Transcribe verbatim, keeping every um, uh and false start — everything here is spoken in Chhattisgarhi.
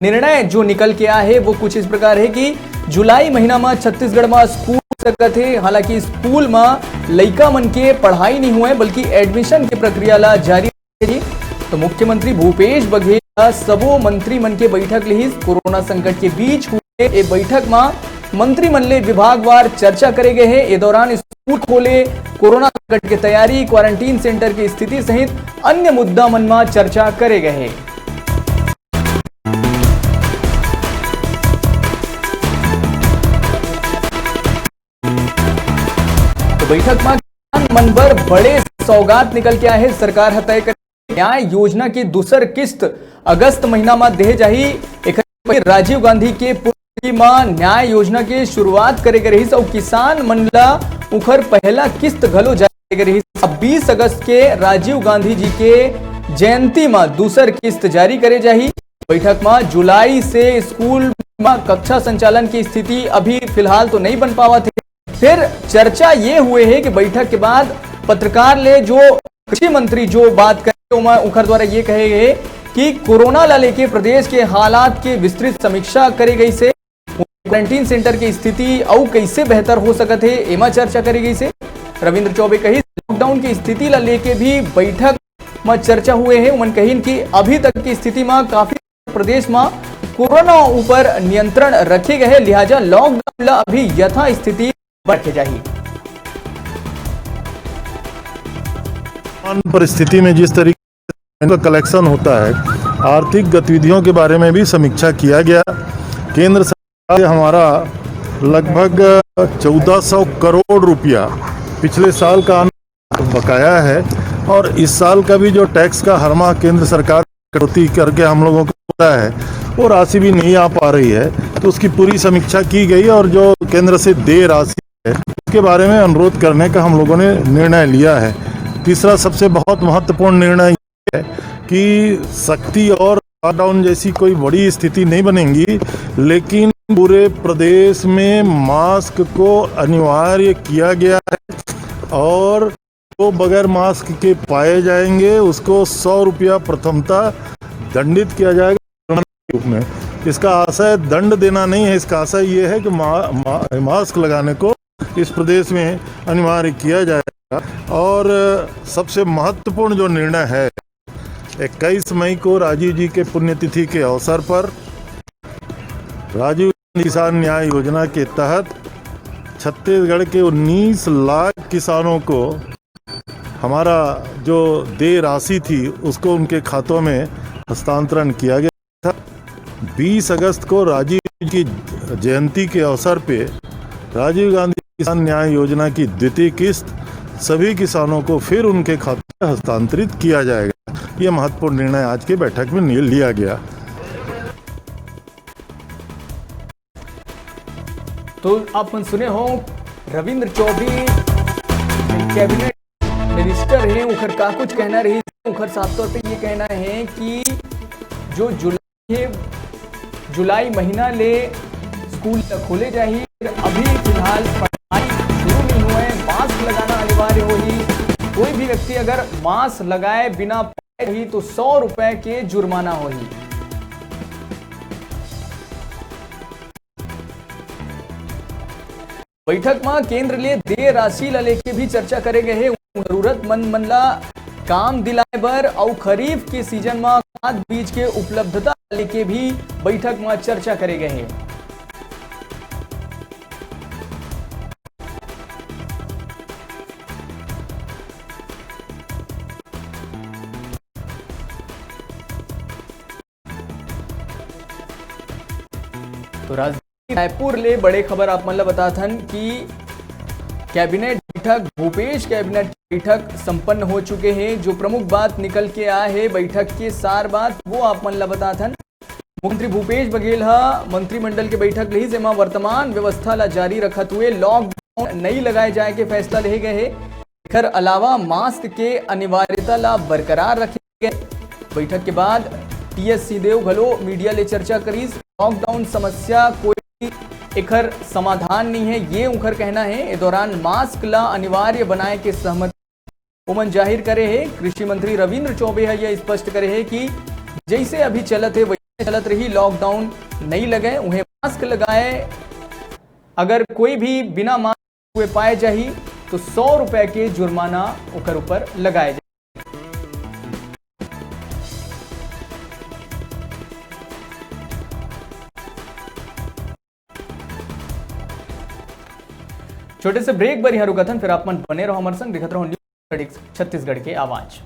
निर्णय जो निकल के आए हे, वो कुछ इस प्रकार हे कि जुलाई महीना म छत्तीसगढ़ म स्कूल सकत हे। हालांकि स्कूल म लइका मन के पढ़ाई नहीं हुए, बल्कि एडमिशन के प्रक्रिया ला जारी रही। तो मुख्यमंत्री भूपेश बघेल ह सबो मंत्री मन के बैठक लिहिस। कोरोना संकट के बीच हुए ए बैठक म मंत्री मन ले विभागवार चर्चा करे गए हे। ए दौरान स्कूल खोले, कोरोना संकट के तैयारी, क्वारंटीन सेंटर की स्थिति सहित अन्य मुद्दा मन म चर्चा करे गए हे। तो बैठक म किसान मन बर बड़े सौगात निकल के आए हे। सरकार ह तय करे न्याय योजना के दूसर किस्त अगस्त महीना म देहे जाही। एकर राजीव गांधी के पुण्यतिथि म न्याय योजना के शुरुआत करे गे रहिस अउ किसान मन ला उखर पहला किस्त घलो जारी करे गे रहिस। अब बीस अगस्त के राजीव गांधी जी के जयंती म दूसर किस्त जारी करे जाही। बैठक म जुलाई से स्कूल म कक्षा संचालन की स्थिति अभी फिलहाल तो नहीं बन पावत हे। फिर चर्चा ये हुए हे कि बैठक के बाद पत्रकार ले जो कृषि मंत्री जो बात करे, ओमा उखर द्वारा ये कहे गए कि कोरोना ला लेके प्रदेश के हालात के विस्तृत समीक्षा करे गई से, क्वारंटीन सेंटर की स्थिति अउ कैसे बेहतर हो सकत हे, एमा चर्चा करे गई से। रविंद्र चौबे कही, लॉकडाउन की स्थिति ला लेके भी बैठक म चर्चा हुए हे। उमन कहिन कि अभी तक की स्थिति म काफी प्रदेश म कोरोना ऊपर नियंत्रण रखे गए हे, लिहाजा लॉकडाउन ला अभी यथास्थिति रखे जाही। वर्तमान परिस्थिति में जिस तरीके से इनका कलेक्शन होता है, आर्थिक गतिविधियों के बारे में भी समीक्षा किया गया। केंद्र सरकार से हमारा लगभग चौदह सौ करोड़ रुपया पिछले साल का बकाया है और इस साल का भी जो टैक्स का हर माह केंद्र सरकार कटौती करके हम लोगों को होता है, वो राशि भी नहीं आ पा रही है। तो उसकी पूरी समीक्षा की गई और जो केंद्र से देय राशि है, उसके बारे में अनुरोध करने का हम लोगों ने निर्णय लिया है। तीसरा सबसे बहुत महत्वपूर्ण निर्णय ये है कि सख्ती और लॉकडाउन जैसी कोई बड़ी स्थिति नहीं बनेगी, लेकिन पूरे प्रदेश में मास्क को अनिवार्य किया गया है और जो बगैर मास्क के पाए जाएंगे, उसको सौ रुपया प्रथमतः दंडित किया जाएगा रूप में। इसका आशय दंड देना नहीं है, इसका आशय ये है कि मा, मा, मास्क लगाने को इस प्रदेश में अनिवार्य किया जाएगा। और सबसे महत्वपूर्ण जो निर्णय है, इक्कीस मई को राजीव जी के पुण्यतिथि के अवसर पर राजीव गांधी किसान न्याय योजना के तहत छत्तीसगढ़ के उन्नीस लाख किसानों को हमारा जो देय राशि थी, उसको उनके खातों में हस्तांतरण किया गया था। बीस अगस्त को राजीव जी की जयंती के अवसर पे राजीव गांधी किसान न्याय योजना की द्वितीय किस्त सभी किसानों को फिर उनके खातों में हस्तांतरित किया जाएगा। ये महत्वपूर्ण निर्णय आज की बैठक में नि-, लिया गया। तो आप मन सुने हो, रविंद्र चौबे कैबिनेट मिनिस्टर हे, उखर का कुछ कहना रही। उखर साफ तौर पे ये कहना है कि जो जुलाई, जुलाई महीना ले स्कूल तक खोले जाही, अभी फिलहाल पढ़ाई शुरू नहीं हुए, मास्क लगाना अनिवार्य होही। कोई भी व्यक्ति अगर मास्क लगाए बिना पाए रही तो सौ रुपए के जुर्माना होही। बैठक म केंद्र ले देय राशि ला लेके भी चर्चा करे गए हे। जरूरतमंद मन ला काम दिलाए बर अउ खरीफ के सीजन म खाद बीज के उपलब्धता ला लेके भी बैठक म चर्चा करे गए हे। तो राजधानी रायपुर ले बड़े खबर आप मन ल बतात हन कि कैबिनेट बैठक, भूपेश कैबिनेट बैठक संपन्न हो चुके हे। जो प्रमुख बात निकल के आए हे बैठक के सार बात, वो आप मन ल बतात हन। मुख्यमंत्री भूपेश बघेल ह मंत्रिमंडल के बैठक लिहिस, जेमा वर्तमान व्यवस्था ला जारी रखत हुए लॉकडाउन नई लगाए जाए के फैसला लेहे गए हे। एखर अलावा मास्क के अनिवार्यता ला बरकरार रखे गए। बैठक के बाद टीएस सिंहदेव घलो मीडिया ले चर्चा करिस। लॉकडाउन समस्या कोई एखर समाधान नहीं है, ये उंखर कहना है। ए दौरान मास्क ला अनिवार्य बनाए के सहमति ओमन जाहिर करे हे। कृषि मंत्री रविंद्र चौबे ह यह स्पष्ट करे हे कि जैसे अभी चलत हे, वैसे चलत रही, लॉकडाउन नइ लगे, उहें मास्क लगाए। अगर कोई भी बिना मास्क हुए पाए जाही तो सौ रुपए के जुर्माना ओकर ऊपर लगाए जाही। छोटे से ब्रेक बर इहाँ रुकत हन, फिर आप मन बने रहो हमर संग, देखत रहो न्यूज़ छत्तीसगढ़ के आवाज।